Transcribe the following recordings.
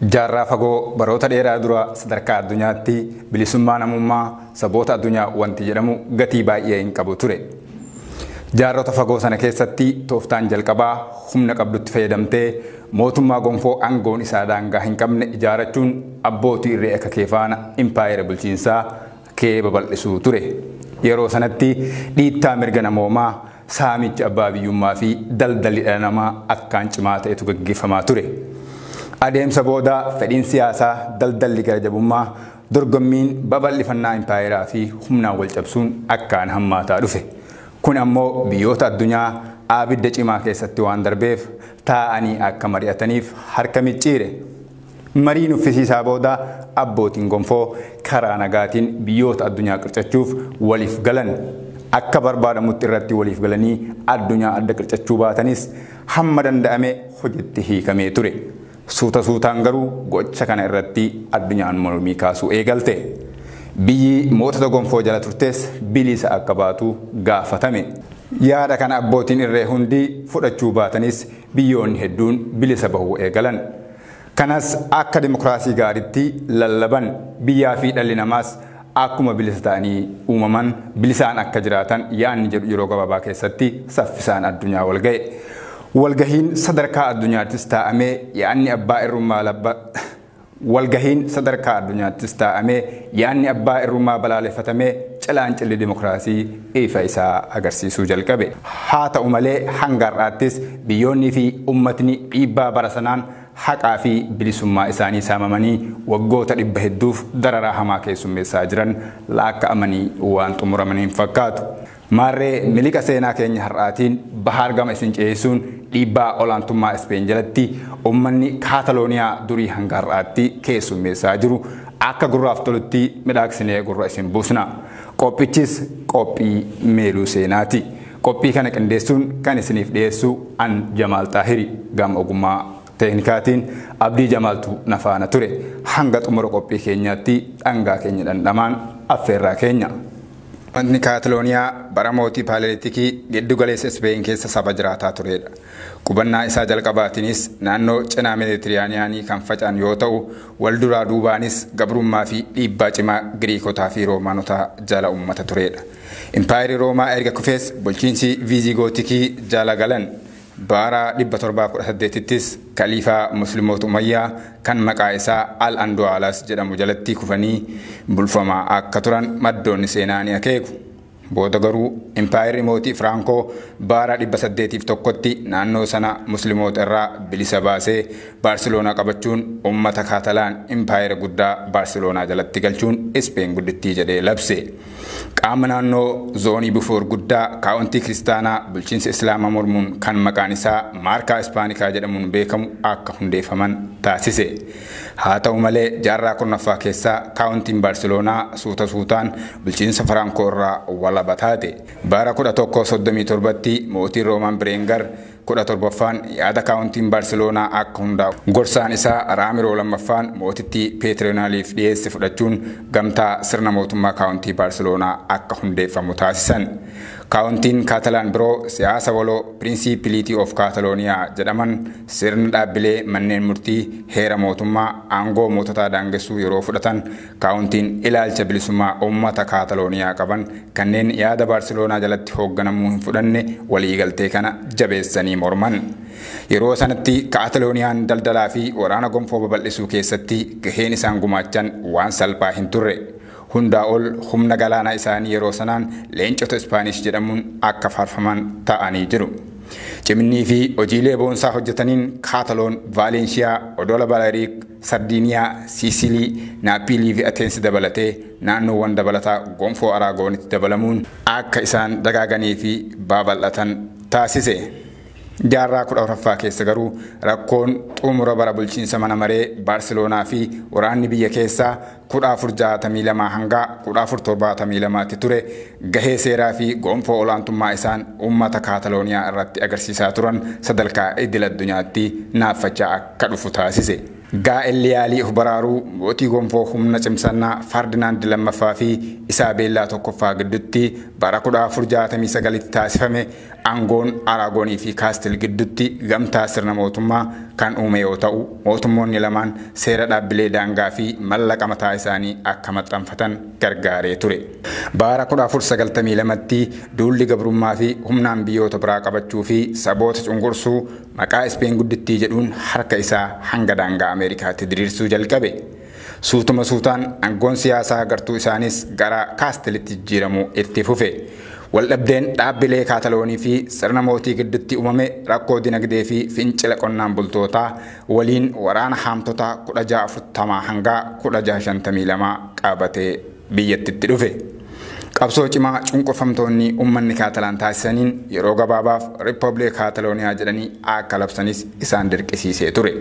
Jaarraa fagoo baroota dheeraa dura sadarkaa addunyaatti bilisummaa namummaa saboota addunyaa wanti jedhamu gatii baay'ee hin qabu ture. Jaarrota fagoo sana keessatti tooftaan jalqabaa humna qabdutti fayyadamtee mootummaa gonfoo aangoon isaa daangaa hin qabne ijaarrachuun abbootii irree akka kee faana impaayera bulchiinsaa kee babal'isuu ture. Yeroo sanatti dhiittaa mirga namoomaa, saamicha abbaa biyyummaa fi daldalli dhala namaa akkaan cimaa ta'etu gaggeeffamaa ture. Adeemsa booda fedhiin siyaasaa, daldalli gara jabummaa, dorgommiin babal'ifannaa impaayeraa fi humnaan wal cabsuun akkaan hammaataa dhufe. Kun ammoo biyyoota addunyaa abidda cimaa keessatti waan darbeef taa'anii akka mari'ataniif harka micciire. Marii nuffisiisaa booda abbootiin gonfoo karaa nagaatiin biyyoota addunyaa qircachuuf waliif galan. Akka barbaadamutti irratti waliif galanii addunyaa adda qircachuu baatanis hamma danda'ame hojiitti hiikamee ture. Suuta suutaan garuu gocha kana irratti addunyaan mormii kaasuu eegalte. Biyyi mootota gonfoo jala turtes bilisa akka baatu gaafatame. Yaada kana abbootiin irree hundi fudhachuu baatanis biyyoonni hedduun bilisa bahuu eegalan. Kanas akka dimokiraasii gaariitti lallaban. Biyyaa fi dhalli namaas akkuma bilisa ta'anii uumaman bilisaan akka jiraatan yaadni jedhu yeroo gabaabaa keessatti saffisaan addunyaa wal ga'e. Walgahiin sadarkaa addunyaattis taa'amee yaadni abbaa irrummaa labba Walgahiin sadarkaa addunyaattis taa'amee yaadni abbaa irrummaa balaaleffatamee calaancilli dimokiraasii ifa isaa agarsiisuu jalqabe. Haa ta'u malee hanga har'aattis biyyoonnii fi uummatni dhiibbaa bara sanaan haqaa fi bilisummaa isaanii saamamanii waggoota dhibba hedduuf dararaa hamaa keessummeessaa jiran laakka'amanii waan xumuramaniin fakkaatu. Maarree miliqa seenaa keenya har'aatiin bahaar gama isin ceesisuun dhiibbaa olaantummaa Ispeen jalatti uummanni Kaatalooniyaa durii hanga har'aatti keessummeessaa jiru akka gurraaf tolutti midhaagsinee gurra isin buusna. Qophichis qophii meeluu seenaati. Qophii kana qindeessuun kan isiniif dhiyeessu an Jamaal Xaahiri, gama ogummaa teeknikaatiin Abdii Jamaaltu na faana ture. Hanga xumura qophii keenyaatti dhangaa keenya dhandhamaan affeerraa keenya. Uummatni Kaatalooniyaa bara mootii Paaleelitikii giddu galeessa Ispeen keessa saba jiraataa turedha. Qubannaa isaa jalqabaatiinis naannoo cinaa Meeditiraaniyaanii kan faca'an yoo ta'u, wal duraa duubaanis gabrummaa fi dhiibbaa cimaa Giriikotaa fi Roomaanotaa jala uummata turedha. Impaayerri Roomaa erga kufees bulchiinsi Viizigootikii jala galan. Bara 718ttis Kaliifaa Musliimoota Umayyaa kan maqaa isaa Al-Andu'aalas jedhamu jalatti kufanii bulfamaa akka turan maddoonni seenaa ni akeeku. Booda garuu impaayerri mootii Firankoo bara 801tti naannoo sana Musliimoota irraa bilisa baasee Baarseloonaa qabachuun uummata Kaatalaan impaayera guddaa Baarseloonaa jalatti galchuun Ispeen guddittii jedhee labse. Qaama naannoo zoonii Bufoor guddaa kaawuntii kiristaanaa bulchiinsa Islaamaa mormuun kan maqaan isaa Maarkaa Ispaanikaa jedhamuun beekamu akka hundeeffaman taasise. Haa ta'u malee jaarraa 10ffaa keessaa kaawuntiin Baarseloonaa suuta suutaan bulchiinsa Firankoo irraa walaba taate. Bara 1137tti mootiin Roomaan Bireengar 17ffaan yaada kaawuntiin Baarseloonaa akka hundaa'u gorsaan isaa Raamiroo lammaffaan mootittii Peetiroonaaliif dhiyeesse fudhachuun gamtaa sirna mootummaa kaawuntii Baarseloonaa akka hundeeffamu taasisan. Kaawuntiin Kaatalaan biroo siyaasa waloo Piriinsiipiliitii of Kaatalooniyaa jedhaman sirna dhaabbilee manneen murtii heera mootummaa aangoo moototaa daangessuu yeroo fudhatan kaawuntiin ilaalcha bilisummaa uummata Kaatalooniyaa qaban kanneen yaada Baarseloonaa jalatti hoogganamuu hin fudhanne waliigaltee kana jabeessanii morman. Yeroo sanatti Kaatalooniyaan daldalaa fi waraana gonfoo babal'isuu keessatti gaheen isaan gumaachan waan salphaa hin turre. Hundaa ol humna galaanaa isaanii yeroo sanaan leencota Ispaanish jedhamuun akka faarfaman ta'anii jiru. Ciminnii fi hojiilee boonsaa hojjetaniin Kaataloon, Vaalenshiyaa, Odola Balariik, Sardiiniyaa, Siisilii, Naappiilii fi Ateensi dabalatee naannoowwan dabalataa gonfoo Araagoonitti dabalamuun akka isaan dagaaganii fi babal'atan taasise. Jaarraa 14ffaa keessa garuu rakkoon xumura bara bulchiinsa mana maree Baarseloonaa fi waraanni biyya keessaa 1462 hanga 1472tti ture gahee seeraa fi gonfoo olaantummaa isaan uummata Kaatalooniyaa irratti agarsiisaa turan sadarkaa idil addunyaatti naaffachaa akka dhufu taasise. Gaa'elli yaalii of baraaruu mootii gonfoo humna cimsannaa Fardinaand lammaffaa fi Isaabeellaa tokkoffaa gidduutti bara 1469tti taasifame aangoon Araagoonii fi Kaastil gidduutti gamtaa sirna mootummaa kan uume yoo ta'u, mootummoonni lamaan seera dhaabbilee daangaa fi mallaqa mataa isaanii akka maxxanfatan gargaaree ture. Bara 1492tti duulli gabrummaa fi humnaan biyyoota biraa qabachuu fi saboota cunqursuu maqaa Ispeen guddittii jedhuun harka isaa hanga daangaa Ameerikaatti diriirsuu jalqabe. Suutuma suutaan aangoon siyaasaa gartuu isaanis gara Kaastilitti jijjiiramuu itti fufe. Waldhabdeen dhaabbilee Kaataloonii fi sirna mootii gidduutti uumame rakkoo dinagdee fi fincila qonnaan bultootaa waliin waraana haamtota 1640 hanga 1652 qabatee biyyattitti dhufe. Qabsoo cimaa cunqurfamtoonni uummanni Kaatalaan taasisaniin yeroo gabaabaaf Riippaabilika Kaatalooniyaa jedhanii akka labsanis isaan dirqisiisee ture.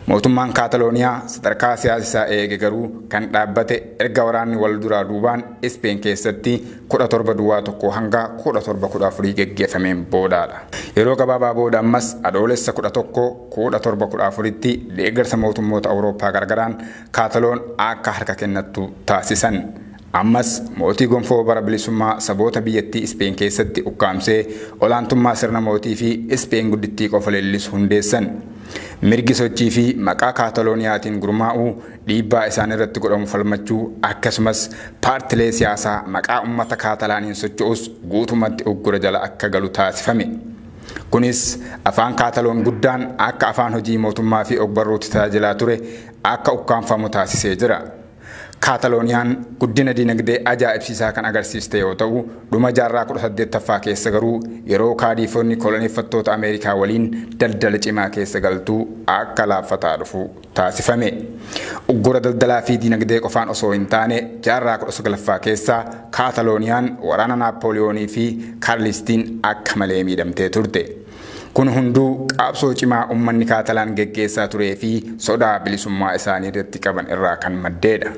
Mootummaan Kaatalooniyaa sadarkaa siyaasaa eege garuu kan dhaabbate erga waraanni wal duraa duubaan Ispeen keessatti 1701 hanga 1714 geggeeffameen boodaadha. Yeroo gabaabaa booda ammas Adoolessa 11 1714tti deeggarsa mootummoota Awurooppaa gargaraan Kaataloon akka harka kennattu taasisan. Ammas mootii gonfoo bara bilisummaa saboota biyyattii Ispeen keessatti ukkaamsee olaantummaa sirna mootii fi Ispeen guddittii qofa leellisu hundeessan. Mirgi sochii fi maqaa Kaatalooniyaatiin gurmaa'uu, dhiibbaa isaan irratti godhamu falmachuu, akkasumas paartilee siyaasaa maqaa uummata Kaatalaaniin socho'us guutumatti uggura jala akka galu taasifame. Kunis afaan Kaataloon guddaan akka afaan hojii mootummaa fi ogbarruutti tajaajilaa ture akka ukkaanfamu taasisee jira. Kaatalooniyaan guddina dinagdee ajaa'ibsiisaa kan agarsiiste yoo ta'u, dhuma jaarraa 18ffaa keessa garuu yeroo kaadiifonni koloneeffattoota Ameerikaa waliin daldala cimaa keessa galtuu akka laaffataa dhufu taasifame. Uggura daldalaa fi dinagdee qofaan osoo hin taane, jaarraa 19ffaa keessa Kaatalooniyaan waraana Naappooliyoonii fi Kaarlistiin akka malee miidhamtee turte. Kun hunduu qabsoo cimaa uummanni Kaatalaan geggeessaa turee fi sodaa bilisummaa isaanii irratti qaban irraa kan maddeedha.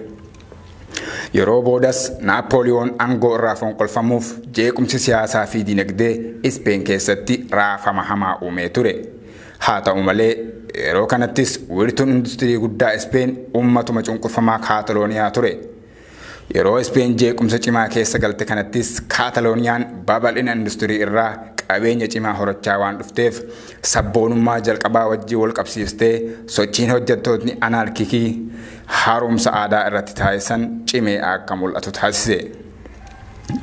Yeroo boodas Naappooliyoon aangoo irraa fonqolfamuuf jeequmsi siyaasaa fi dinagdee Ispeen keessatti raafama hamaa uumee ture. Haa ta'u malee, yeroo kanattis wiirtuun industirii guddaa Ispeen uummatuma cunqurfamaa Kaatalooniyaa ture. Yeroo Ispeen jeequmsa cimaa keessa galte kanattis Kaatalooniyaan babal'ina industirii irraa qabeenya cimaa horachaa waan dhufteef, sabboonummaa jalqabaa wajjin wal qabsiistee sochiin hojjettootni anaarkikii haaromsa aadaa irratti taasisan cimee akka mul'atu taasise.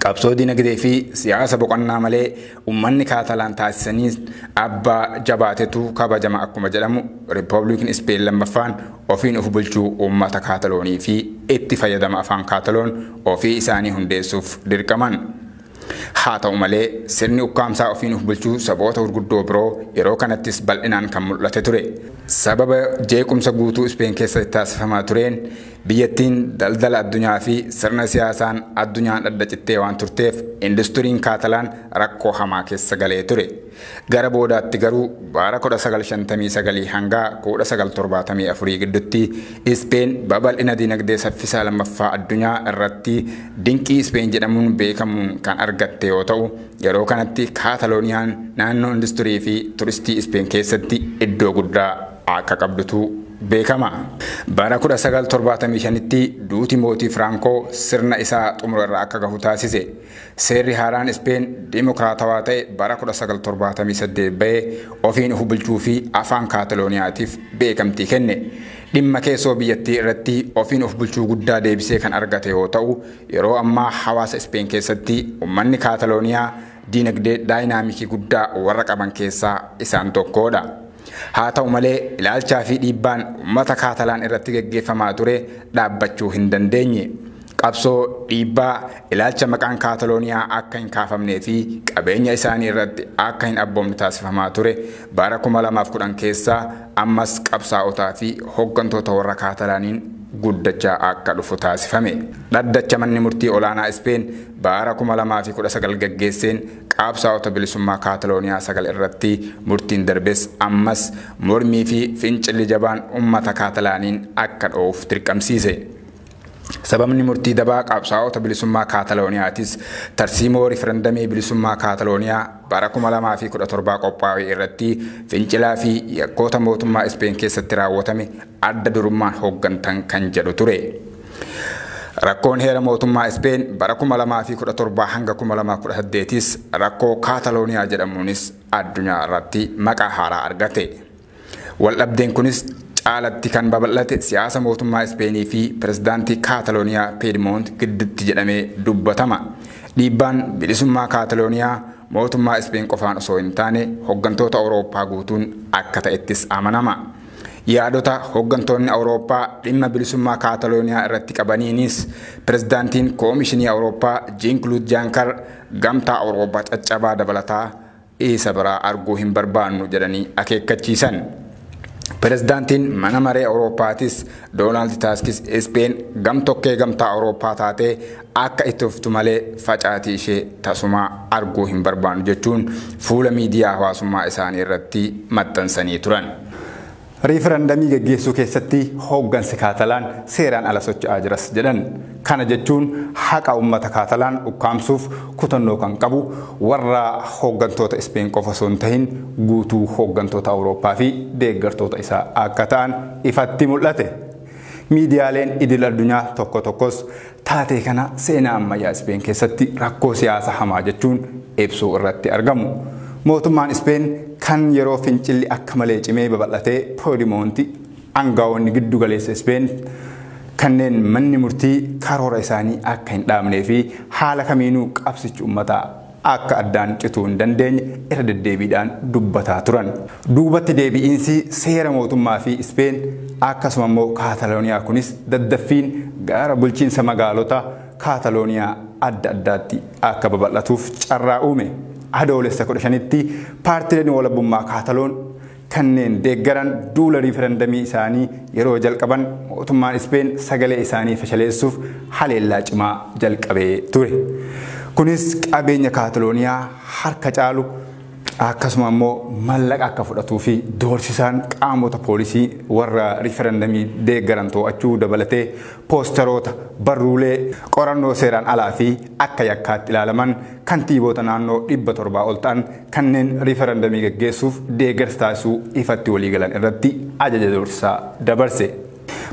Qabsoo dinagdee fi siyaasa boqonnaa malee uummanni Kaatalaan taasisanii abbaa jabaatetu kabajama akkuma jedhamu, Riippaabilikiin Ispeen lammaffaan ofiin of bulchuu uummata Kaataloonii fi itti fayyadama afaan Kaataloon ofii isaanii hundeessuuf dirqaman. Haa ta'u malee, sirni ukkaamsaa ofiin of bulchuu saboota gurguddoo biroo yeroo kanattis bal'inaan kan mul'ate ture. Sababa jeequmsa guutuu Ispeen keessatti taasifamaa tureen biyyattiin daldala addunyaa fi sirna siyaasaan addunyaan adda cittee waan turteef, industiriin Kaatalaan rakkoo hamaa keessa galee ture. Gara boodaatti garuu bara 1959 hanga 1974 gidduutti Ispeen babal'ina dinagdee saffisaa lammaffaa addunyaa irratti dinqii Ispeen jedhamuun beekamuun kan argatte yoo ta'u, yeroo kanatti Kaatalooniyaan naannoo industirii fi turistii Ispeen keessatti iddoo guddaa akka qabdutu beekama. Bara 1975tti duuti mootii Firankoo sirna isaa xumura irra akka gahu taasise. Seerri haaraan Ispeen dimokiraatawaa ta'e bara 1978 bahee ofiin of bulchuu fi afaan Kaatalooniyaatiif beekamtii kenne. Dhimma keessoo biyyattii irratti ofiin of bulchuu guddaa deebisee kan argate yoo ta'u, yeroo ammaa hawaasa Ispeen keessatti uummanni Kaatalooniyaa diinagdee daayinaamikii guddaa warra qaban keessaa isaan tokkodha. Haa ta'u malee, ilaalchaa fi dhiibbaan uummata Kaatalaan irratti geggeeffamaa ture dhaabbachuu hin dandeenye. Qabsoo dhiibbaa ilaalcha maqaan Kaatalooniyaa akka hin kaafamnee fi qabeenya isaanii irratti akka hin abboomne taasifamaa ture bara 2010 keessa ammas qabsaa'otaa fi hooggantoota warra Kaatalaaniin guddachaa akka dhufu taasifame. Dhaddacha manni murtii olaanaa Ispeen bara 2019 gaggeesseen qabsaa'ota bilisummaa Kaatalooniyaa 9 irratti murtiin darbes ammas mormii fi fincilli jabaan uummata Kaatalaaniin akka dho'uuf dirqamsiise. Sababni murtii dabaa qabsaa'ota bilisummaa Kaatalooniyaatis tarsiimoo rifarandamii bilisummaa Kaatalooniyaa bara 2017 qophaa'e irratti fincilaa fi yakkoota mootummaa Ispeen keessatti raawwatame adda durummaan hooggantan kan jedhu ture. Rakkoon heera mootummaa Ispeen bara 2017 hanga 2018s rakkoo Kaatalooniyaa jedhamuunis addunyaa irratti maqaa haaraa argate. Waldhabdeen kunis caalatti kan babal'ate siyaasa mootummaa Ispeenii fi pirezidaantii Kaatalooniyaa Piidmoont gidduutti jedhamee dubbatama. Dhiibbaan bilisummaa Kaatalooniyaa mootummaa Ispeen qofaan osoo hin taane hooggantoota Awurooppaa guutuun akka ta'ettis amanama. Yaadota hooggantoonni Awurooppaa dhimma bilisummaa Kaatalooniyaa irratti qabaniinis pirezidaantiin Koomishinii Awurooppaa Jiin Kluud Jaankar gamtaa Awurooppaa caccabaa dabalataa isa biraa arguu hin barbaannu jedhanii akeekkachiisan. Pirezidaantiin mana maree Awurooppaatis Doonaald Taaskis Ispeen gamtokkee gamtaa Awurooppaa taatee akka itti fuftu malee facaatii ishee tasumaa arguu hin barbaannu jechuun fuula miidiyaa hawaasummaa isaanii irratti maxxansanii turan. Riifarandamii geggeessuu keessatti hooggansi Kaatalaan seeraan ala socho'aa jiras jedhan. Kana jechuun haqa uummata Kaatalaan ukkaamsuuf kutannoo kan qabu warra hooggantoota Ispeen qofa osoo hin tahin guutuu hooggantoota Awurooppaa fi deeggartoota isaa akka ta'an ifatti mul'ate. Miidiyaaleen idil addunyaa tokko tokkos taatee kana seenaa ammayyaa Ispeen keessatti rakkoo siyaasa hamaa jechuun ibsuu irratti argamu. Mootummaan Ispeen kan yeroo fincilli akka malee cimee babal'atee Piidmoonti aangawoonni giddu galeessa Ispeen kanneen manni murtii karoora isaanii akka hin dhaabnee fi haala kamiinuu qabsichi uummataa akka addaan cituu hin dandeenye irra deddeebiidhaan dubbataa turan. Duubatti deebi'iinsi seera mootummaa fi Ispeen akkasuma immoo Kaatalooniyaa kunis daddaffiin gara bulchiinsa magaalota Kaatalooniyaa adda addaatti akka babal'atuuf carraa uume. Adoolessa 15tti paartileen walabummaa Kaataloon kanneen deeggaran duula riifarandamii isaanii yeroo jalqaban mootummaan Ispeen sagalee isaanii fashaleessuuf haleellaa cimaa jalqabee ture. Kunis qabeenya Kaatalooniyaa harka caalu akkasuma immoo mallaqa akka fudhatuu fi doorsisaan qaamota poolisii warra riifarandamii deeggaran to'achuu dabalatee poosteroota, barruulee qorannoo seeraan alaa fi akka yakkaatti ilaalaman kantiibota naannoo 700 ol ta'an kanneen riifarandamii geggeessuuf deeggarsa taasisuu ifatti waliigalan irratti ajaja doorsisaa dabarse.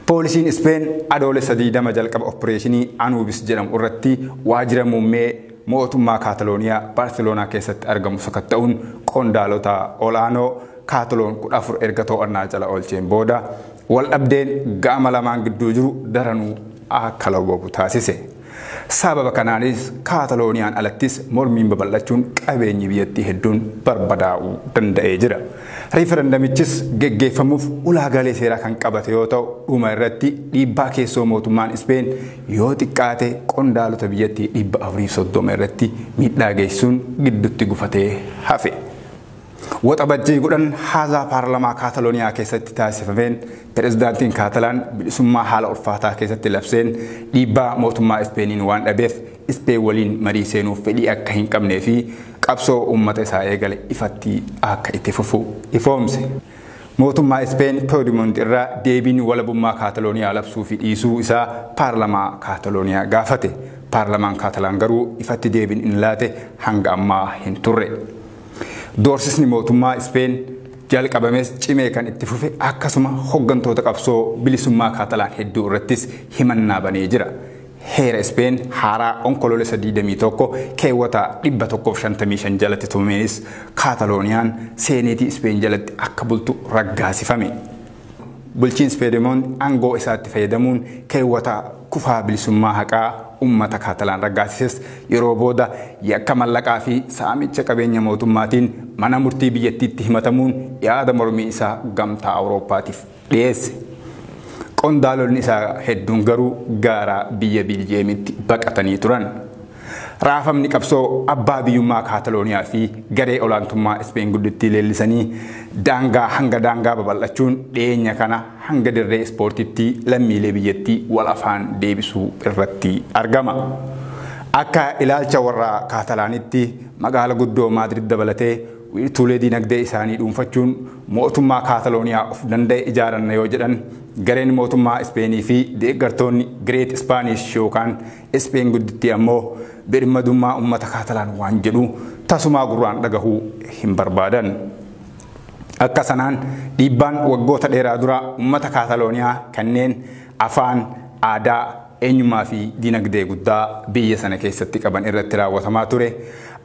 Poolisiin Ispeen adoolessa 20 jalqaba opereeshinii Anuubis jedhamu irratti waajjira muummee mootummaa Kaatalooniyaa Baarseloonaa keessatti argamu sakatta'uun qondaalota olaanoo Kaataloon 14 erga to'annaa jala oolcheen booda waldhabdeen gama lamaan gidduu jiru daranuu akka lawwabu taasise. Sababa kanaanis Kaatalooniyaan alattis mormiin babal'achuun qabeenyi biyyattii hedduun barbadaa'uu danda'ee jira. Riifarandamichis geggeeffamuuf ulaagaalee seeraa kan qabate yoo ta'u dhuma irratti dhiibbaa keessoo mootummaan Ispeen yoo xiqqaate qondaalota biyyattii 430 irratti miidhaa geessisuun gidduutti gufatee hafe. Waxabajjii 10 haasaa paarlamaa Kaatalooniyaa keessatti taasifameen pirezidaantiin Kaatalaan bilisummaa haala ulfaataa keessatti labseen dhiibbaa mootummaa Ispeeniin waan dhabeef Ispeen waliin marii seenuuf fedhii akka hin qabnee fi qabsoo uummata isaa eegale ifatti akka itti fufu ifoomse. Mootummaa Ispeen Piidmoont irraa deebiin walabummaa Kaatalooniyaa labsuu fi dhiisuu isaa paarlamaa Kaatalooniyaa gaafate. Paarlamaan Kaatalaan garuu ifatti deebiin hin laate hanga ammaa hin turre. Doorsisni mootummaa Ispeen jalqabames cimee kan itti fufe akkasuma hooggantoota qabsoo bilisummaa Kaatalaan hedduu irrattis himannaa banee jira. Heera Ispeen haaraa onkoloolessa 21 keewwata 155 jalatti tumeenis Kaatalooniyaan seeneetii Ispeen jalatti akka bultu raggaasifame. Bulchiinsi Piidmoont aangoo isaatti fayyadamuun keewwata kufaa bilisummaa haqaa uummata Kaatalaan raggaasises yeroo booda yakka mallaqaa fi saamicha qabeenya mootummaatiin mana murtii biyyattiitti himatamuun yaada mormii isaa gamtaa Awurooppaatiif dhiyeesse. Qondaalonni isaa hedduun garuu gara biyya Biiljeemitti baqatanii turan. Raafamni qabsoo abbaa biyyummaa Kaatalooniyaa fi garee olaantummaa Ispeen gidduutti leellisanii daangaa hanga daangaa babal'achuun dhiyeenya kana hanga dirree ispoortiitti lammiilee biyyattii wal afaan deebisuu irratti argama. Akka ilaalcha warra Kaatalaanitti magaala guddoo Maadrid dabalatee wiirtuulee dinagdee isaanii dhuunfachuun mootummaa Kaatalooniyaa of danda'e ijaaranna yoo jedhan gareen mootummaa Ispeenii fi deeggartoonni Great Spanish yookaan Ispeen guddittii ammoo birmadummaa uummata Kaatalaan waan jedhu tasumaa gurraan dhagahuu hin barbaadan. Akka sanaan dhiibbaan waggoota dheeraa dura uummata Kaatalooniyaa kanneen afaan, aadaa, eenyummaa fi dinagdee guddaa biyya sana keessatti qaban irratti raawwatamaa ture.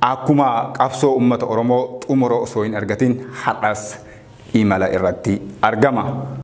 Akkuma qabsoo uummata Oromoo xumura osoo hin argatin har'as imala irratti argama.